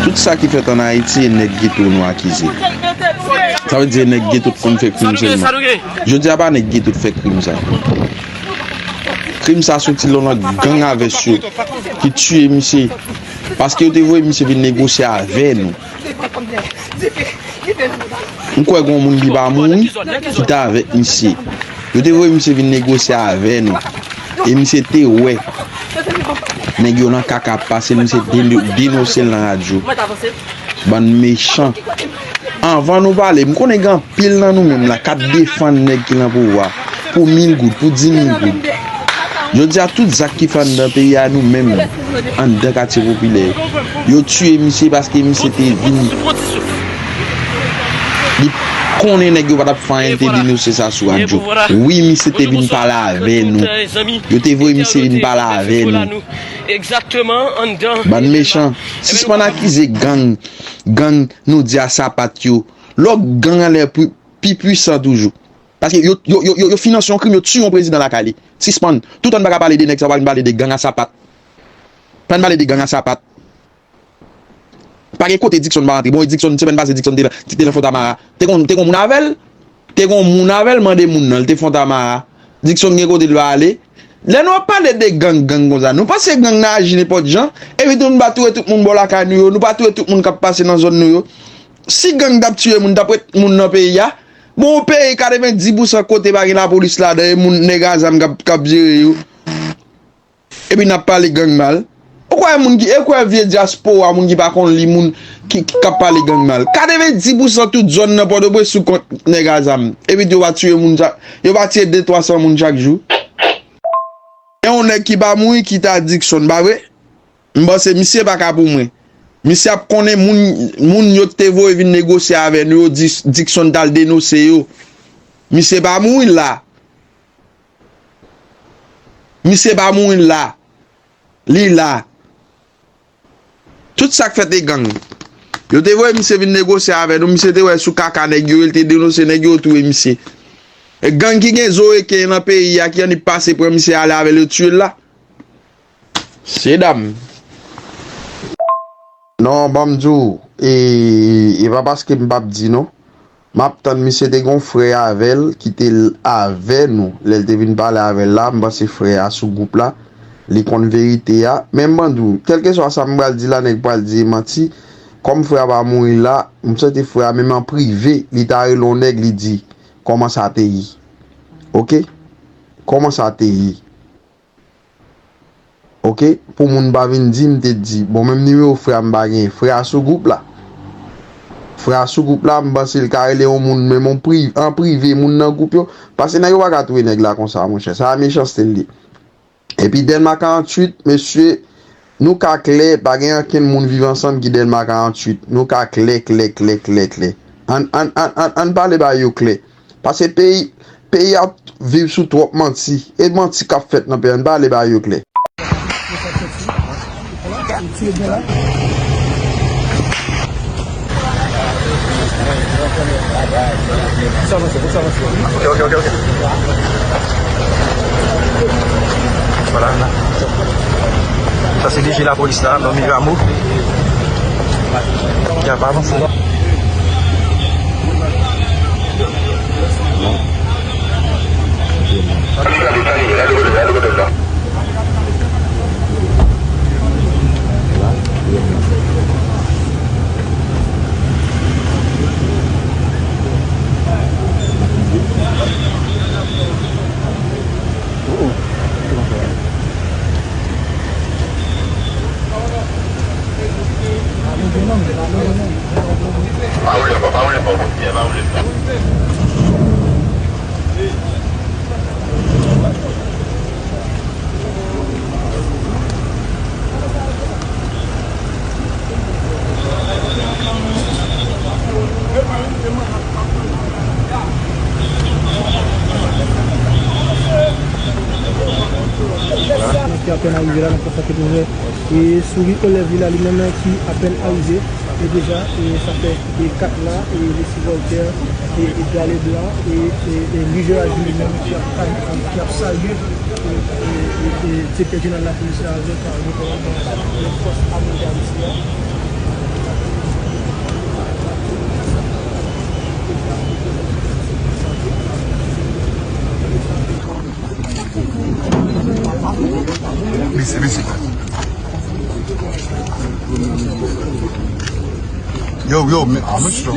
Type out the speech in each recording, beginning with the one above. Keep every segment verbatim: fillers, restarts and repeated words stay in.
Tout sa ki fèt ann Ayiti, e nèg geto nou akize. Sa vle di, e nèg geto k konn fè krim sèlman. Jodi a, pa nèg geto k fè krim sa. Krim sa soti lan gang a vès yo ki tiye misye. Paske yo te voye misye vin negosye avè nou. M kwè gen yon moun ki pa mouri, ki t avèk misye. Yo te voye misye vin negosye avè nou. E misye te wè nèg yo nan kaka ap pase l, misye deno-, denonse l nan radyo. Bann mechan. Anvan nou pale, m konnen gen anpil nan nou menm la k ap defann nèg ki nan pouvwa pou mil goud, pou di mil goud. Jodi a, tout zak ki fè anndan peyi a, nou menm, anndan katye popilè, yo tiye misye paske misye te vin, li konnen nèg yo pa t ap fè anyen, li te denonse sa sou radyo. Wi, misye te vin pale avè nou. Yo te voye misye vin pale avè nou. Bann mechan. Sispann akize gang, gang nou di a sapat yo. Lòt gang anlè pi, pi pwisan toujou. Paske yo, yo, yo, yo, yo finanse yon krim, yo tiye yon prezidan lakay li. Sispann. Toutan n pa ka pale de nèg sa, pa vin pale de gang a sapat. Pa vin pale de gang a sapat. Pa gen kote Dickson pa rantre. Bon, e Dickson, semèn pase, Dickson te la, te, te nan Fontamara. Te gon, te gon moun avè l. Te gon moun avè l, mande moun nan, li te Fontamara. Dickson gen kote l va ale. Lè nou ap pale de gang, gang konsa, nou panse gang nan aji nenpòt jan? Epi tou, nou pa touye tout moun bò lakay nou yo, nou pa touye tout moun k ap pase nan zòn nou yo. Si gang t ap tiye moun, t ap ret moun nan peyi a. Bon, yon peyi katrevenndis pousan kote pa gen lapolis ladan, e moun nèg a zam k ap, k ap jere yo. Epi n ap pale gang mal. Ou kwè moun ki, e kwè vye dyaspora, moun ki pa konn li, moun ki, ki, k ap pale gang mal. Katrevenndis pousan tout zòn nan Pòtoprens sou kont nèg a zam. Epi yo pa tiye moun chak, yo pa tiye de twa san moun chak jou. E yon nèg ki pa mouri ki ta Dickson, pa vre? M panse misye pa ka pou mwen. Misye ap konnen moun, moun yo te voye vin negosye avè nou yo, Dis-, Dickson t al denonse yo. Misye pa mouri la. Misye pa mouri la. Li la. Tout sa k fèt e gang. Yo te voye misye vin negosye avè nou. Misye te wè sou kaka nèg yo, li te denonse nèg yo, yo touye misye. E gang ki gen zo e ke nan peyi a, ki annik pase pran misye ale avè l, yo tiye l la. Se dam. Non, ban m di w, e, e pa paske m p ap di non. M ap tann misye, te gon frè avè l ki te l avè nou lè l te vin pale avè l la. M panse frè a sou gwoup la, li konn verite a. Men m ban di w, kèlkeswa sa m pral di la, nèg pral di e manti. Kòm frè a pa mouri la, m santi frè a, menm an prive, li ta rele yon nèg, li di, kòman sa te ye? Oke? Kòman sa te ye? Oke, pou moun pa vin di m te di, bon, menm nimewo frè a m pa genyen, frè a sou gwoup la. Frè a sou gwoup la, m panse l ka rele yon moun, menm yon pri-, an prive, moun nan gwoup yo. Paske nèg yo pa ka touye nèg la konsa, monchè. Sa a mechanste l ye. Epi Dèlma karanntuit, mesye, nou ka klè, pa gen ankenn moun viv ansanm ki Dèlma karanntuit. Nou ka klè, klè, klè, klè, klè. Ann, ann, ann, ann, ann pale bagay yo klè. Paske peyi, peyi ap viv sou twòp manti. E manti k ap fèt nan peyi a, ann pale bagay yo klè. Ok, ok, ok, ok. Voilà. Sa se D G lapolis la, Lomi Rameau. Ki ap avanse. Ki apèn arive la, nan konstaté pou wè, e souri o lèv li la, li menm ki apèn arive, e deja, e sa fè, e kat la, e Lesi Voltè, e Edgar Leblanc, e, e, e Louis Gérard Jules li menm ki ap, ki ap salye, e, e, e, e, direktè jeneral lapolis la, avèk, e, le kòmandan, e, fòs ame Dayiti a. Yo, yo, men, how much though?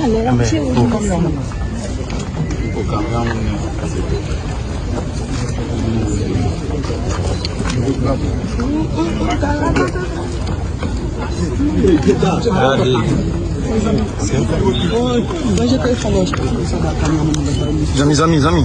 Zanmi, zanmi, zanmi.